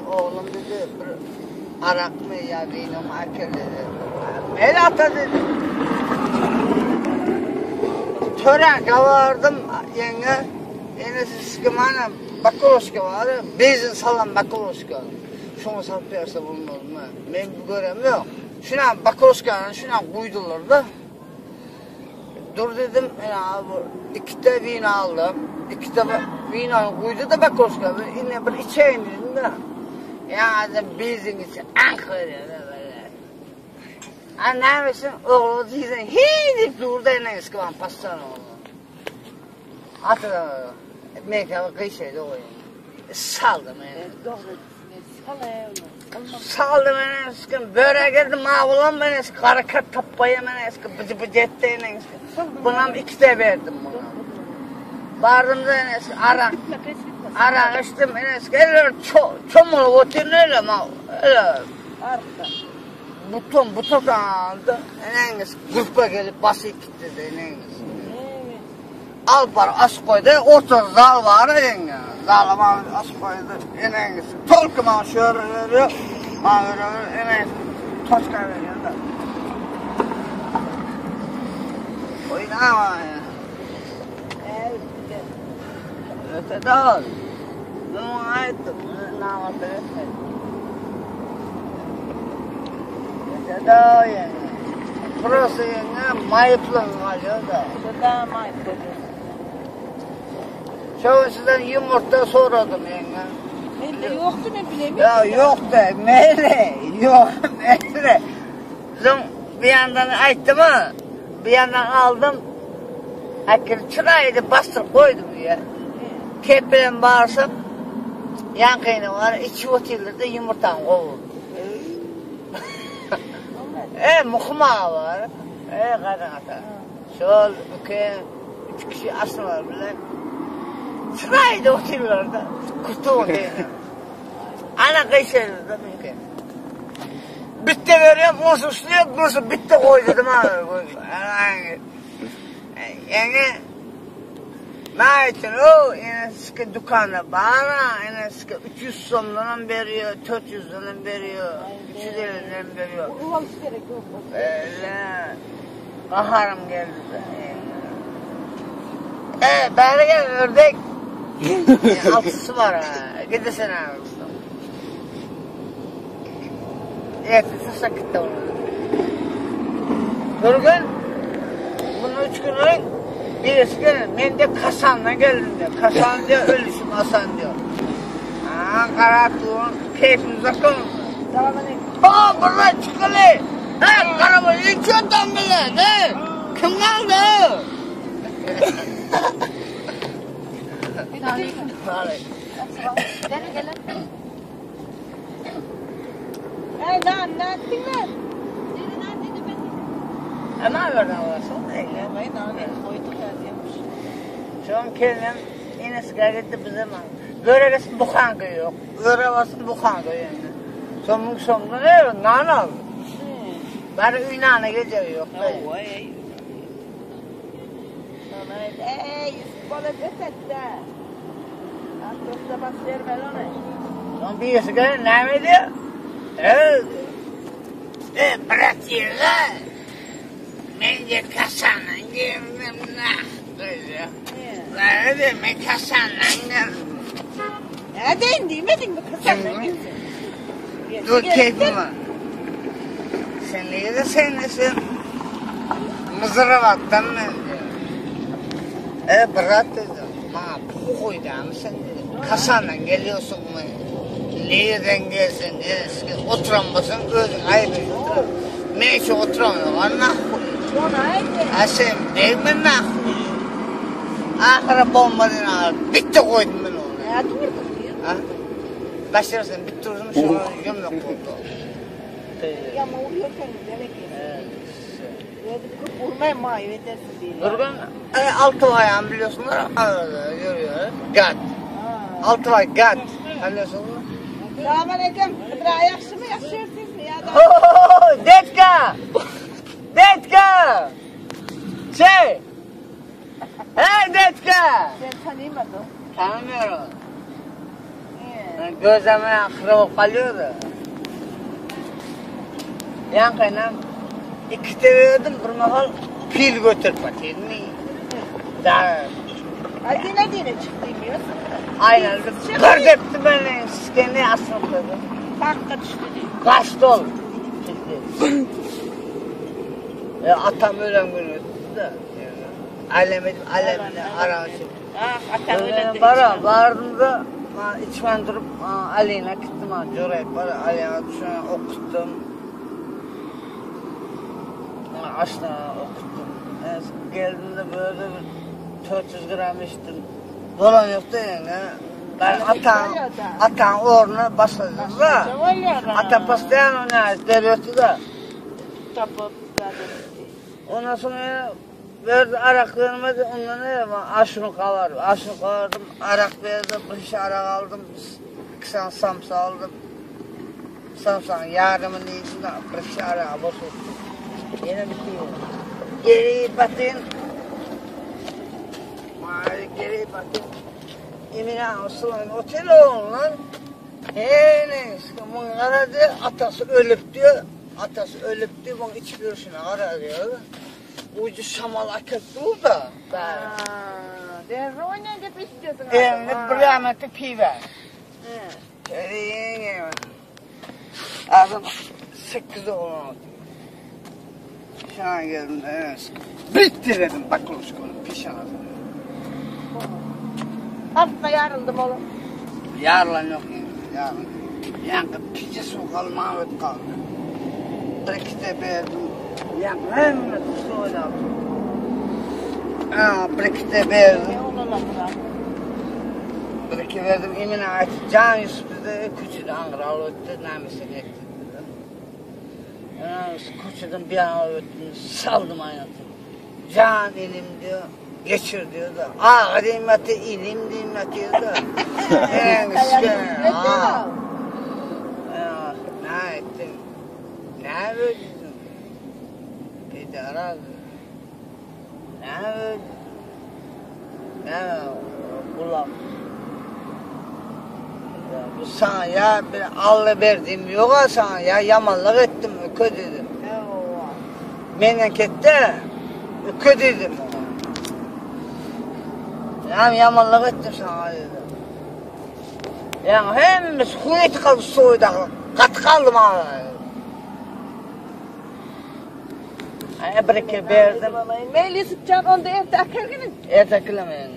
Oglum dedi, bir arakmy ýa winomy äkel dedi. Mel ata dedi. Töräňkä bardym ýeňňe. Enesi sizki mana bakoloşka bar, benzin salan bakoloşka. Şoňa salyp berse bolmazmy? Men bu görem ýok. Şuna bakoloşkany şuna guýdular-da. Dur dedim, ene bu ikite wino aldym. Ikite winony guýdy-da bakoloşka. Ine bir içeýin dedim-de. Ýa-da benzin içe aňk berýär-de böyle. A näme üçin ogly diýseň hiý diýip dur-da ene eski bana passan ogly. Atyda meňkä bir gyşaýdy goýun. Saldym ene. Dogry. Saldym ene eski böre geldi mawulam ene eski gara kert tapbaýam ene eski byjy byjy etdi ene eski. Bunam ikide berdim buna. Bardym da ene eski arak. Arak içdim ene eski eller çomalyp otyryn öyle ma öyle. Arkda. Buton buton aldı. Ene eski grupa gelip basyp gitti de ene eski. Alyp baryp asyp goýdy. Ortada zal bar ýeňňe. Zala baryp asyp goýdy. Eneňiz tolki maňa şöyle berýär. Maňa berýär. Eneňiz toçka berýär-de. Oýnama. Öte dal. Muňa aýtdym. Namartlyk etmedim. Öte dal ýeňňe. Prosta ýeňňe maýyplygyň galýar-da. Şurada maýyp bolýar. Şo gün sizden ýumurtga soradym ýeňňe. Mende ýokdy men bilemok. Ýa ýokdy, mele, ýok, mele. Soň bir ýandan aýtdym-a, bir ýandan aldym. Äkir çyraýdy basdyryp goýdum diýýär. Kep bilen barsam, ýaňkyny bar, içip otyrlar-da ýumurtany gowurdy. E, muhym aga bar. E, gaýyn ata. Şol iki, üç kişi aşnalar bilen çyraýda otyrlar-da, kütük otyrlar. Ana gyşardy-da mümkin. Bitte berýän, onsa üstüne, bunsa bitte goý dedim Ýeňňe, nätsin, o, eneski dükanda bar-a, eneski 300 somdanam berýär, 400-denem berýär, 350-denem berýär. Ulalş gerek ýok. Öyle. Gaharym geldi. E, bäri gel ördek. Altysy bar ha. Gidesene abi. Ertesi sakitde onu. Bir gün, bunu üç gün öň, birisi geldi. Men de Kasandan geldim diyor. Kasan diyor, ölüşüm Hasan diyor. Aa, garap durun, keyfimiz akın. Aa, buradan çıkalı. He, karaba hiç adam bile, ne? Kim kaldı? Ey lan ne ettiler? Ama oradan olsun. Vay lan koyduk ya demiş. Şoň kelem enesi geldi bize man. Göregesin buhanka yok. Görebasın buhanka yani. Soňun soňunda ne nan al. Bari üynana gece yok. Vay. Sana ey Yusuf bala ceset de. Aslında bas verme lan. Son birisi geldi ne diyor? Evet. E bırak yerine. Men de kasandan girdim nah. Diyor. Ne diyor? Men kasandan girdim. Nereden demedin mi kızım? Dur keyfim var. Sen niye de sen nesin? Mızıra baktım ben diyor. E bırak dedim. Bana puhu mısın dedim. Kasandan geliyorsun mu? Nereden gelsin? Eski oturamazsın gözün ayıp ediyor. Men şu oturamıyorum. Allah Ha sen değil mi nah? Ahıra bomba den Bitti koydum ben onu. Ya durdum diyor. Ha? Başarısın bitti durdum şu gömlek oldu. Ya ama vuruyorsan gerek yok. Böyle vurmayın ma edersin diye. Durgun e, altı ayağım biliyorsunuz arada görüyor. Gat. Altı ay gat. Biliyorsunuz. Selamünaleyküm. Kıdra yakşı mı yaşıyorsunuz mu ya da? Detka! Detka! Şey! Hey Detka! Sen tanımadın. Tanımıyorum. Niye? Gözleme ahyry bolup galýar-da. Ýaňkynam ikide berdim, bir mahal pil göterip batyrmy. Da. Adine dine çıktı diyorsun. Aynen. Bir depdi beni, skeni asıldı. Parkta düştü diyor. Kaçtı ol. E, atam ölen gün öttü de. Alem edip alemini aramışım. Ah atam ölen de. Bara vardım da içmen durup Aleyna gittim ha Jorayıp var Aleyna düşen okuttum. Aşna okuttum. Geldim de böyle bir 400 gram içtim. Dolan yoktu yani. Ben atan, atan ornu başladı da. Ata pastayan onu deriyordu da. Tapıp Ondan sonra verdi arak vermedi ondan ne aşını kavar. Aşını kavardım arak verdi bir şişe arak aldım. İki tane samsa aldım. Samsanın yarımını yedim de bir şişe arağa boşalttım. Yine bitiyor. Geri batın. Geri batın. Emine Aslan otel oğlan. Hey, bunun aradı, atası ölüp diyor. Atası ölüp diyor, bunun iç görüşüne ara diyor. Ucu şamal akıp dur da. Ben Ronya dep istiyorsun. Elini bir rahmetli pive. Adam 8 oğlan. Şuna geldim. Evet. Bitti dedim bak konuşkonu pişan. Hafta yarıldım oğlum. Yarılan yok. Yarın. Yani piçe su kalmadı kaldı. Bir iki de verdim. Yani hemen su oynadım. Bir iki de verdim. Bir iki verdim. Emine ait. Can Yusuf dedi. Küçüdü Ankara öttü. Namesini etti dedi. Yani küçüdüm bir an öttüm. Saldım hayatım. Can ilim diyor. Geçir diyor da. Ağa dimeti ilim dimeti da. En Ne ettin? Ne verdin? Bir de aradı. Ne verdin? Ne kulak. Bu sana ya bir Allah verdiğim yok ha sana ya yamanlık ettim ökö dedim. Memlekette ökö dedim ona. Yani yamanlık ettim sana dedim. Yani hemmesi kuvvet kaldı soyda. Kat kaldım ha. Ebreke verdim. Meyli sıkacağım onda evde akar gibi. Evde kılamayın.